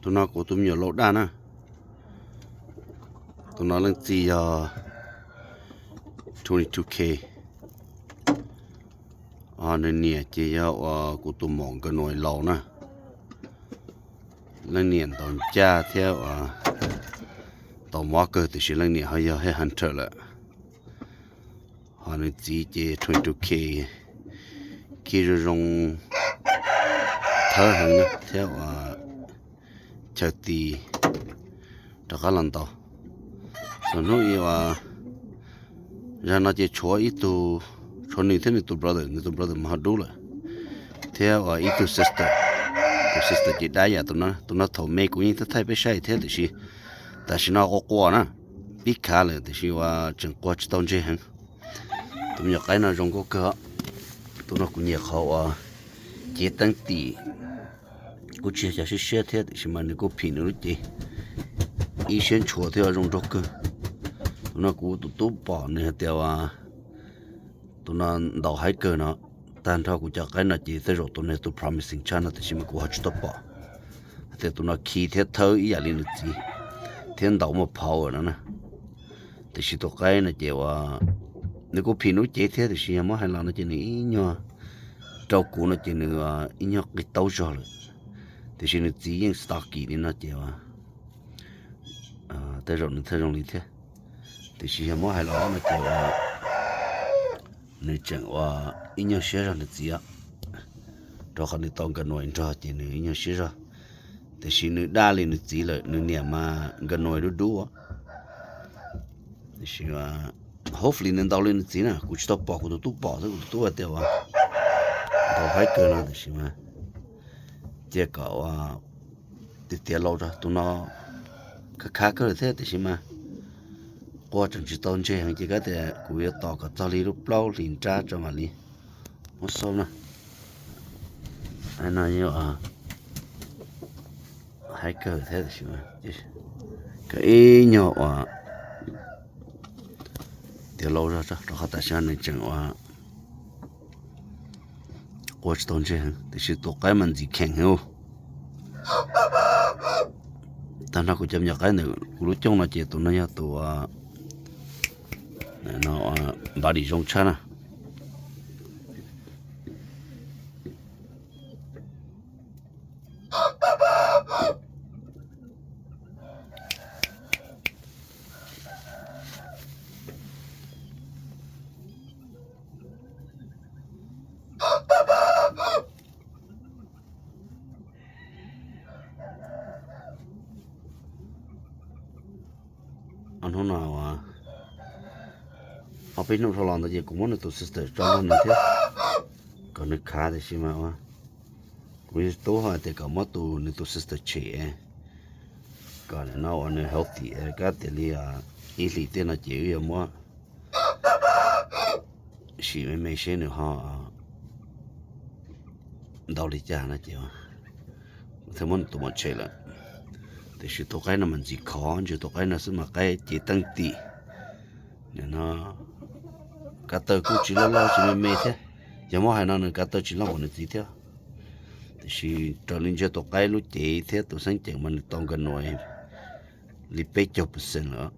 Tus no kuv tus me nyuam laus daj na. Tus no leej txiv yog twenty two K. Nws niam ces yog uas kuv tus maum Nkauj Nuais laus na. Leej niam ntaus ncaj thiab uas ntaus mob kawg, tiam sis leej niam ho yog headhunter lawm. Ho nws txiv ces twenty two K, khi zoo zoo, thawb heev thiab uas chaw ti rov qab los ntaus. Txog hnub i uas zag no ces tshuav ib tug, tshuav nws thiab nws tus brother, nws tus brother mas ho dub lawm, thiab uas ib tug sister. Tus sister ces dab yam tus no, tus no thaum me kuv yeej thaij peb saib thiab, tiam sis tam sim no quaj quaj na, pib khav lawm, tiam sis uas tseem quaj tsis tau ntseg heev. Tus me nyuam qaib no zoo nkauj kawg. Tus no kuv nyiam qhov uas cev teeb tim, kuj tsis yog cov siab siab thiab, tiam sis mas nws kuj phim nws lub cev, ib siab ntshua thiab zoo nraug kawg. Tus no kuv tus tub pom nws hais tias uas tus no ntaus haib kawg no. Tag nrho kuv cov qaib no ces tej zaum tus no tus promising tshaj no, tiam sis mas kuv ho tsis tau pom hais tias tus no khi thiab thawb ib yam li nws txiv thiab ntaus muaj power no na. Tiam sis tus qaib no ces uas nws kuj phim nws lub cev thiab, tiam sis yog muab hais los no ces nws ib nyuag, rau kuv no ces nws ib nyuag qis taub zog lawm. Tiam sis nws txiv yeej stocky li no ces uas tej zaum nws thiaj zoo li thiab. Tiam sis yog muab hais los no ces uas nws tseem uas ib nyuag siab zog nws txiv, rau qhov nws tau Nkauj Nuais nrog ces nws ib nyuag siab zog. Tiam sis nws daj li nws txiv lawm, nws niam mas Nkauj Nuais dub dub. Tiam sis hopefully nws ntaus li nws txiv na, kuv tsis tau pom, kuv tus tub pom xwb, kuv tus tub hais tias uas ntaus haib kawg no, tiam sis mas cia kom uas tiav tiav laus rau tus no. Khav khav kawg lawm thiab, tiam sis mas quaj tseem tsis tau ntseg heev, ces kav tias kuv yuav tos kom txog li lub plaub hlis nrab tso mam li muab xauj na. No haib kawg thiab, tiam sis mas ib nyuag uas tiav laus zog rau qhov tam sim no nws tseem uas quaj tsis tau ntseg heev, tiam sis tus qaib mas ntxim kheem heev. Tag nrho kuv cov me nyuam qaib ntawm kuv lub cooj no ces tus no yog tus npav dim zoo tshaj na. Hnub no, ob peb hnub dhau los ntawd ces kuv muab nws tus sister tso nrog nws thiab, kom nws khav, tiam sis mas kuv tub hais tias kom muab tus nws tus sister tshem, kom no uas nws healthy, kab tias li ib hlis tej no ces wb yuav muab sim me me seb nws ho ntau li cas no ces thiaj muab nws tus mos tshem lawm. Tiam sis tus qaib no mas ntxim khov, ntsia tus qaib no xwb mas qaib cev teeb tim. Nim no kav taw kuj tsis loj loj tsis me me thiab, yog muab hais no nws kav taw tsis loj npaum nws txiv thiab. Tiam sis raws li ntsia tus qaib lub cev thiab tus xeeb ceem mas nws tau Nkauj Nuais li peb caug percent lawm,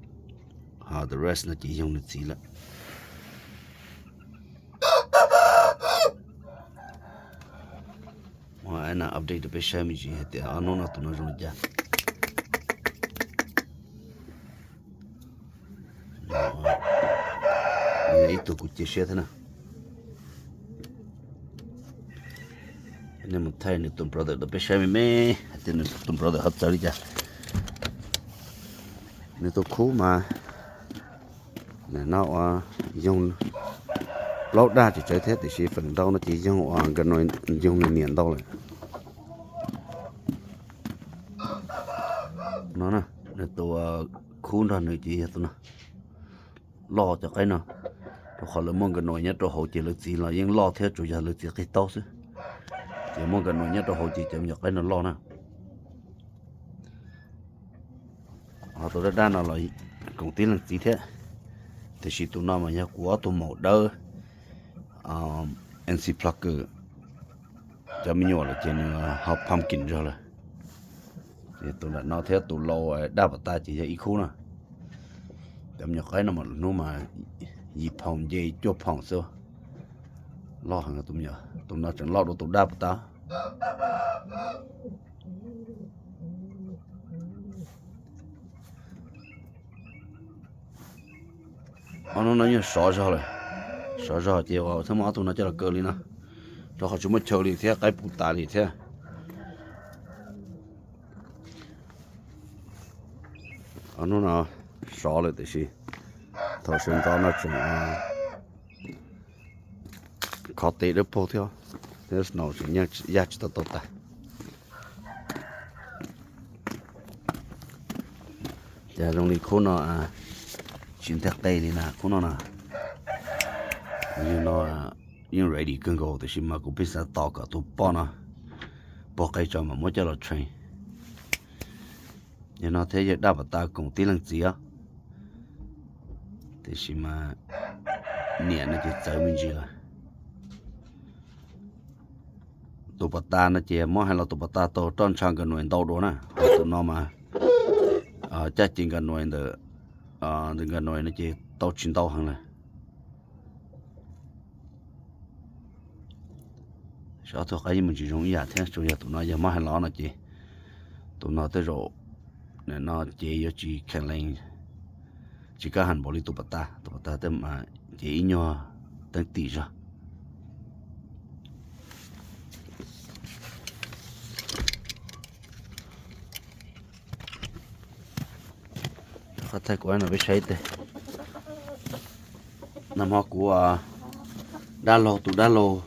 ho the rest no ces yoog nws txiv lawm. Ua na update rau peb saib me ntsis hais tias ob hnub no tus no zoo li cas. Ib tug kuv cia siab thiab na. Nej mus thaij nws tus brother rau peb saib me me hais tias nws tus brother ho txawv li cas. Nws tus khub mas nim no uas yoog plaub daj tsis tsawg thiab, tiam sis feem ntau no ces yoog uas Nkauj Nuais yoog nws niam ntau lawm. No, nws tus khub nrog nws ces yog tus no loj cov qaib no, rau qhov lawv muaj Nkauj Nuais nyob rau hauv ces lawv txiv los yeej loj thiab, tsuas yog lawv txiv qis taub xwb. Ces muaj Nkauj Nuais nyob rau hauv ces cov me nyuam qaib no loj na. Ho tus daj daj no los koom tib leej txiv thiab, tiam sis tus no mas yog kuv ob tug maum dawb, N C Plucker, cov me nyuam lawm ces nws ho pumpkin zog lawm. Tus nram no thiab tus laus daj pas tas ces yog ib khub na. Cov me nyuam qaib no mas lwm hnub mas yim phaum nce cuaj phaum xwb. Loj heev tus me nyuam, tus no tseem loj dua tus daj pas tas. Ob hnub no yeej sov zog lawm, sov zog ces ua txhaj muab ob tug no coj los kaw li no, rau qhov tsis muaj chaw li thiab qaib puv tas li thiab. Ob hnub no sov lawm tiam sis thaum sawv ntxov no tseem khov tes dawb paug thiab, thiab snow tseem yaj tsis tau tau tas. Ces zoo li khub no tsis nteg qe li na, khub no na, yog no yeej ready kawg nkaus tiam sis mas kuv pheej xav tos kom tus poj no puag qe tso mam muab coj los train. Yog no thiab yog daj pas tas koom tib leeg txiv os, tiam sis mas niam no ces txawv me ntsis lawm. Tus pas tas no ces muab hais los tus pas tas tau roj ntsha nkawd nuav ntau dua na, ho tus no mas caj ces nkawd nuav ntawm, nkawd nuav no ces tau tsis ntau heev lawm. Ob tug qaib yeej mus tsis zoo ib yam thiab, tsuas yog tus no yog muab hais los no ces tus no tej zaum no ces yuav tsis kheev lees, tsis kaj hais npaum li tus pas tas, tus pas tas tej mas ces ib nyuag teeb tim zog. Qhov thaij kuv no peb saib tes, nag hmo kuv dab laug, tus dab laug,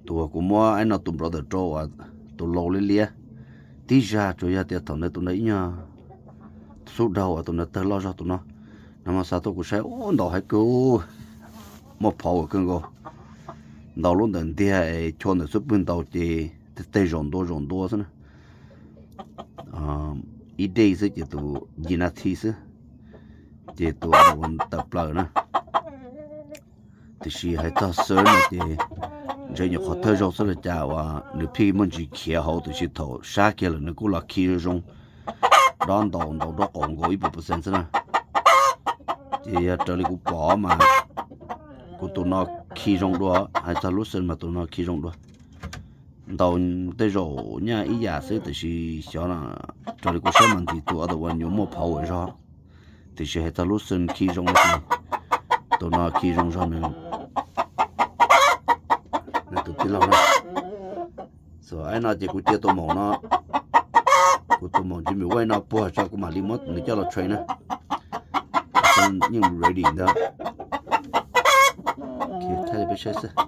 tus uas kuv muab ib no tus brother rau uas tus laus liab liab tib zag, tsuas yog tias thaum ntawd tus ntawd ib nyuag xub daug uas tus ntawd tawg loj zog tus no. Nag hmo xa tuaj kuv saib ub ntaus haiv kawg, muaj power kawg nkaus. Ntaus lub ntawm ntiag es chua ntawm xub pwg ntaus ces tej zaum ntua zaum ntua xwb na. Ib dej xwb ces tus yim nas this xwb ces tus ua tawm plaws na. Tiam sis hais txog xwb no ces ntshe nyuam qhuav thawj zaug xwb los cas uas nws pheej muaj ntsis khiav hauv, tiam sis thaum sab kiag lawm nws kuj los khi zoo zoo, dob ntaus ntaus dob qaum nkaus ib puas percent xwb na. Ces yog raws li kuv pom mas kuv tus no khi zoo dua, hais txog lub xwm mas tus no khi zoo dua. Ntaus tej zaum nyaj ib yam xwb tiam sis xyov no, raws li kuv saib mas ntxim tus other one yuav muaj power zog, tiam sis hais txog lub xwm khi zoo no ces tus no khi zoo zog nws, nws tus tij laug na. Xwb no ces kuv cia tus maum no, kuv tus maum Jimmy White no puag tso kuv mam li muab nws coj los train na. Yeej ready ntag. Thaij peb saib xwb.